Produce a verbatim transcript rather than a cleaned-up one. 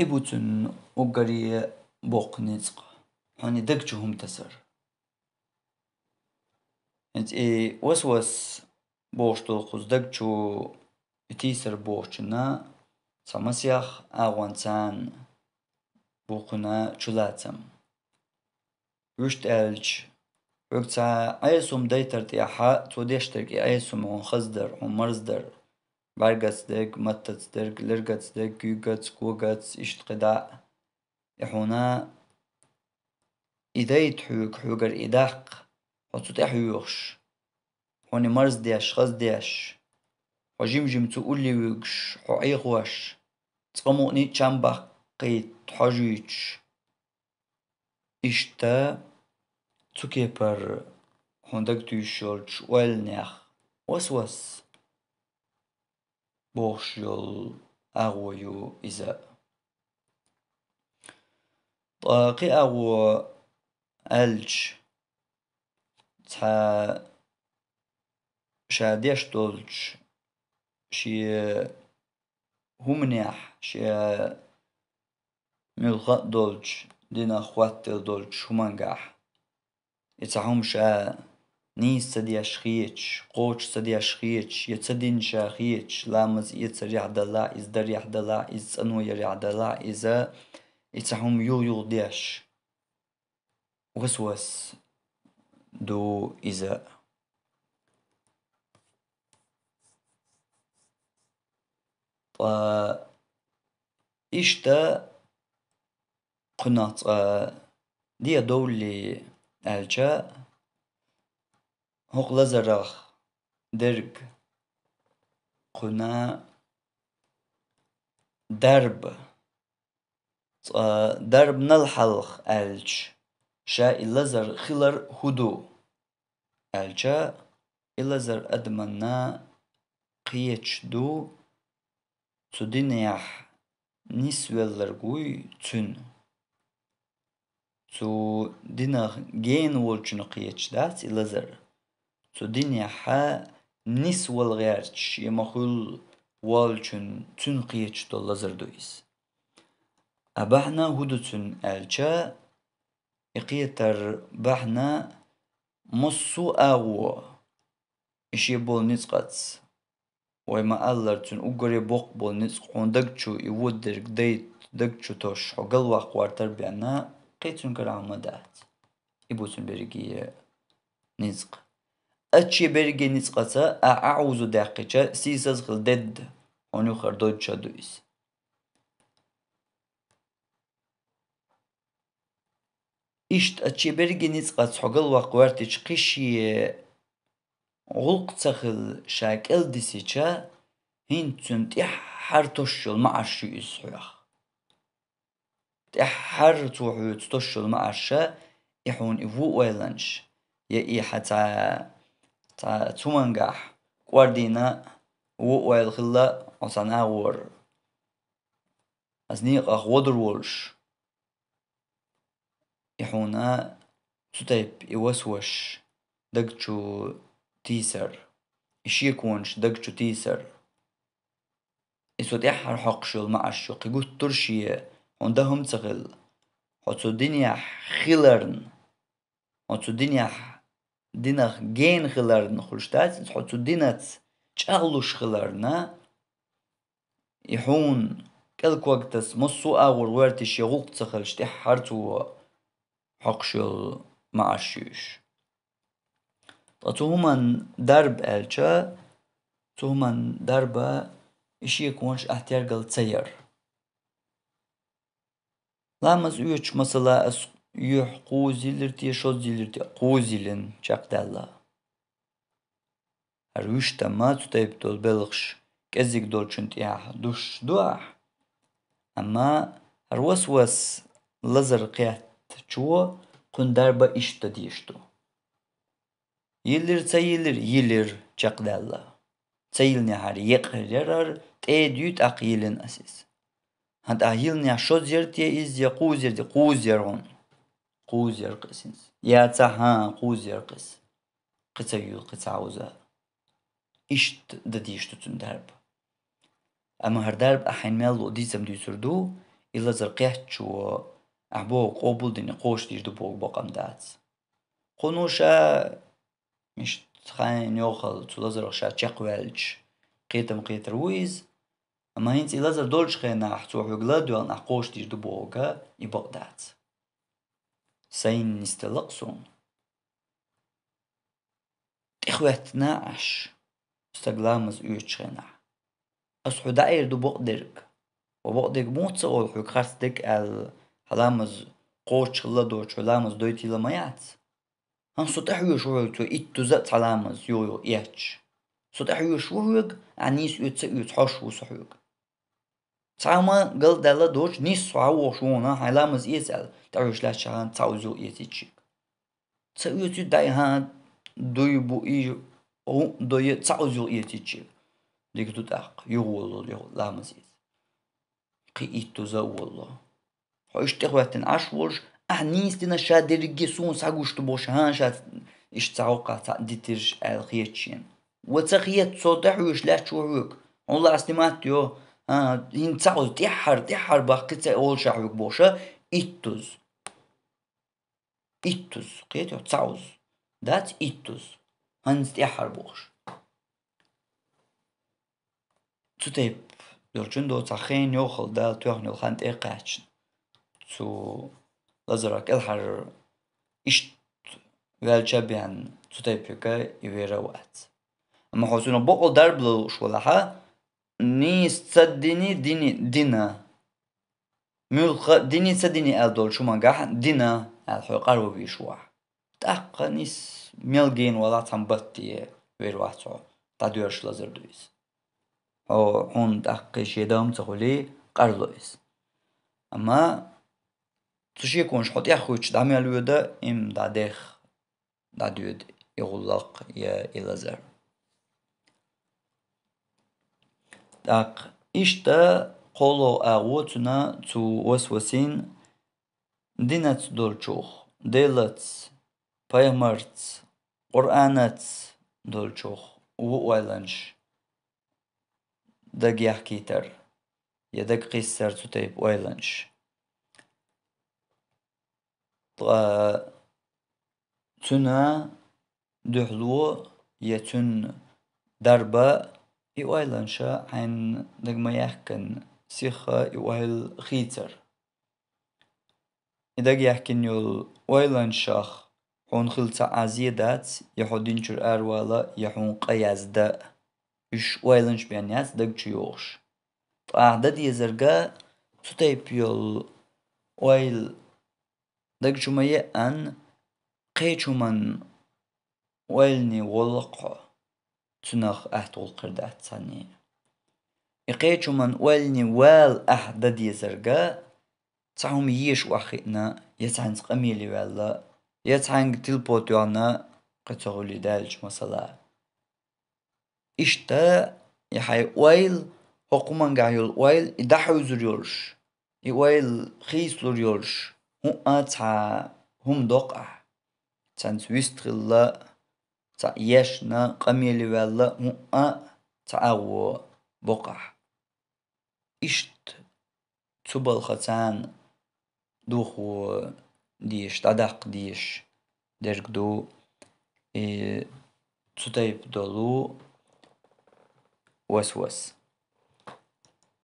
И бу цун уггаре боккха ницкъ, хьуна даг чу хӀума тасар. ХӀинца и васвас бохуш долу кхуза даг чу тийсар бохучунна цхьа масех агӀонца бу кхуьнан чулацам. Вуьшта аьлча, хьоьга цхьа Ӏеса хӀума дайтар тӀехьа, цо деш дерг и Ӏеса хӀума хьуна хаздар, хьуна марздар, бӀаьргаца дерг, маттаца дерг, лергаца дерг, куьйгаца, когаца, иштта кхидӀа а. И хьуна и дайта хьоьга, хьоьгара и даккха, хьо цу тӀе хьоьхуш, хьуна и марздеш, хаздеш, хьо жим-жим цу улле вуьгуш, хьо Ӏехош, цкъа мукъане а чам баккхийта хьожуьйтуш. Иштта цу кепара хьуна дагатуьйсуш йолчу ойланех васвас бохуш йолу агӀо ю иза. Ткъа кхин агӀо аьлча, цхьа ша деш долчу шен хӀуманехь, шен муьлхха а долчу динах хӀоттаделла долчу хӀумангахь. И цхьа хӀума ша нийса ца деш хеташ, кхочуш ца деш хеташ, я ца дина ша хеташ, ламаз эцарехь далахь, иза дарехь далахь, иза цӀано ярехь далахь, иза, и цхьа хӀума юха-юха деш. Васвас ду иза. Ткъа иштта кхунах цкъа де довллий аьлча, хӀокху лазарах дерг кхуьнан дарба. Цкъа дарбанал хьалха аьлча, ша и лазар хилар хӀун ду аьлча, и лазар адаманна кхеташ ду, цу динехь нисвелларг вуй цуьнан. Цу динах гена волчунна кхеташ дац и лазар. Цу динехьа нисвала гӀерташ, я ма-хуьллу волчун, цуьнан кхеташ долу лазар ду иза. А бахьана хӀун ду цуьнан аьлча, и кхетар бахьана массо а агӀо, и шен болу ницкъаца, вай ма-аллара, цуьнан уггаре боккха болу ницкъ хьуна даг чу и вон дерг дайта, даг чу тосуш, хьо галваккха гӀортар бен, кхин цуьнан карахь хӀума дац. И бу цуьнан берриге ницкъ. Ачче берриге ницкъаца а Ӏаузу даьккхича, сийсаз а хила дедда, хьуна юххера дойдуш а ду иза. Иштта ачче берриге ницкъаца хьо галваккха гӀоьртича, кхин шен гӀуллакх ца хилла ша кӀел дисича, хӀинца цуьнан тӀаьххьара тосуш йолу маӀарш ю иза хьоьх. ТӀаьххьара цо хьоьца тосуш йолу маӀарша, и хьуна и вон ойланаш, я и хьан цхьа, цхьа цу мангахь кӀордийна вон ойла хилла хьо цхьана агӀор, аса некъах гӀодор волуш, и хьуна цу тайпа и васваш даг чу тийсар, и шеконаш даг чу тийсар. И цу тӀаьххьара хьокхуш йолу маӀарш ю, кхин гуттар а шен хьуна дан хӀума ца хилла. Хьо цу динехь хиларна, хьо цу динехь, динах гена хиларна хуьлуш дац иза, хьо цу динаца чӀагӀлуш хиларна, и хьуна кӀел когтас массо а агӀор гӀоьртича, шен гӀуллакх ца хилча, тӀаьххьара цо хьокхуш йолу маӀарш ю уьш. Ткъа цу хӀуманна дарба аьлча, цу хӀуманна дарба и шеконаш ахь тергал ца яр. Ламаз оьцуш, масала, ас юьхь кхузза йиллира те, шозза йиллира те, кхузза йиллина, чекхдаьлла. ХӀара вуьштамма цу тайпа долу белхаш кӀеззиг долчун тӀехь душ ду ахь. Амма хӀара васвас лазар кхеттачо кхуьнан дарба иштта деш ду. Йиллира, ца йиллира, йиллира, чекхдаьлла. Ца йиллинехьара екъа хир яра хӀара, тӀе а дуьй, тӀаккха йиллина ас иза. ХӀан тӀаккха йиллинехь шозза яра те иза, я кхузза яра те, кхузза яра хьуна. Кхузза яра-кх иза хӀинца. Я ца, хӀан, кхузза яра-кх иза. Кхин ца юьйлу, кхин ца Ӏауза. Иштта дан дийш ду цуьнан дарба. Амма хӀара дарба ахь хьайна мел луъу дийцам дуьйцур ду, и лазар кхетчо, ахь боху къобалдина кхочушдийр ду боху бакъ ма дац. Кхунна ша, иштта хьайна йохалла цу лазарах ша чекхваьлча, кхетам кхетар ву иза, амма хӀинца и лазар долчу хенахь цо хьоьга ладоьгӀна ахь кхочушдийр ду бохург и бакъ дац. Сайна нисделла-кх суна. ТӀехӀоьттина Ӏаш, стаг ламаз оьцучу хенахь. Ас хьоьга дӀаэр ду бакъдерг. Ва бакъдерг муха ца олу хьоьга харц дерг аьлла, хьан ламаз кхочушхилла доцуш, хьо ламаз дойтийла ма яц. ХӀан, со тӀехьоьжуш ву хьоьга цо итт дуза а цхьа ламаз юха-юха эцча. Со тӀехьоьжуш ву хьоьга, ахь нийса оьцу ца оьцу хьожуш ву со хьоьга. Цхьа хӀума галдаьлла доцуш, нийса хьо вогӀуш ву хьуна, хьайн ламаз эца аьлла, тӀехьоьжуш лаьттачу хенахь цхьа уза юха эцийта шега. Ца оьцуьйту дай, хӀан, дуй бу и, хӀун а дой, цхьа уза юха эцийта шега. Дика ду тӀаккха, юха воллу, юха ламаз эца. Кхин итт дуза а воллу. Хьо иштта тӀехӀоьттина Ӏаш волуш, ахь нийса дина ша дерриге суна схьагуш ду бохуш, хӀан, ша иштта цхьа хӀокхахь цхьаъ дитирш аьлла хеташ шена. Ва ца хета, со тӀехьоьжуш лаьтташ ву хьоьга. Хьуна лаахь снимат йо, хӀан, хӀинца цхьа уза тӀаьххьара, тӀаьххьара баккхий ца олуш ахь хьоьга бохуша, итт дуза. Итт дуза, кхетий хьо, цхьа уза. Дац итт дуза. ХӀинца тӀаьххьара бохуш. Цу тайпа йолчун доцу хьан хенан йохалла Дала тоьхна йолу хан тӀе а кхаьчна. Цу лазарах кӀелхьара иштта ваьлча а бен, цу тайпа юка и вер а вац. Амма хьо цунах бакъо дарба луш валахьа, нийса ца дини, дини, дина. Муьлхха а дини, ца дини аьлла долчу хӀумангахь дина аьлла хьо къарван вийш ву ахь. ТӀаккха нийса мел гена валахь цхьана батте вер вац хьо, дӀадоьрзуш лазар ду иза. Хьо, хьуна тӀаккха шен дам ца хуьлий, къарло иза. Амма цу шеконаш хьо тӀеххуьйтуш дӀа мел воьду, и-м дӀадехха, дӀадоьду и гӀуллакх я и лазар. ТӀаккха иштта кхоалгӀа агӀо цуьнан цу васвасин динаца долчух, Делаца, пайхамарца, Къуръанаца долчух ву ойланаш дагаяхкийтар я дагакхиссар цу тайпа ойланаш. Ткъа цуьнан дуьхьало я цуьнан дарба и ойланаш хьайна дага ма яьккхина, сихха и ойла хийцар. И дагаяьккхина йолу ойланашах хьуна хила цхьа а зе дац, я хьо динчуьра аравала, я хьуна къа язда. Уьш ойланаш бен яц даг чу йогӀуш. Ткъа ахь дан дезарг цу тайпа йолу ойла даг чу ма еана, кхечу хӀуманна ойлане воллакх хьо, цунах атта гӀуллакх хир дац цхьанне. И кхечу хӀуманна ойлане вала ахь дан дезарг, цхьа хӀума езаш охьахиъна, я цхьаьнца къамеле ваьлла, я цхьаьнга тилпо тоьхна, кхин ца хуьлий даьллачу масала. Иштта, и хьайн ойла, хӀокху хӀумангахь йолу ойла, и дӀахьуьйзур йолуш, и ойла хийцалур йолуш, хӀуъа цхьа хӀума доккху ахь. Цхьаьнца вистхилла, цхьаъ ешна, къамеле ваьлла, хӀуъа цхьа агӀо боккху ахь. Иштта цу балха царна духо дезаш, дӀадаккха дезаш дерг ду и цу тайпа долу васвас.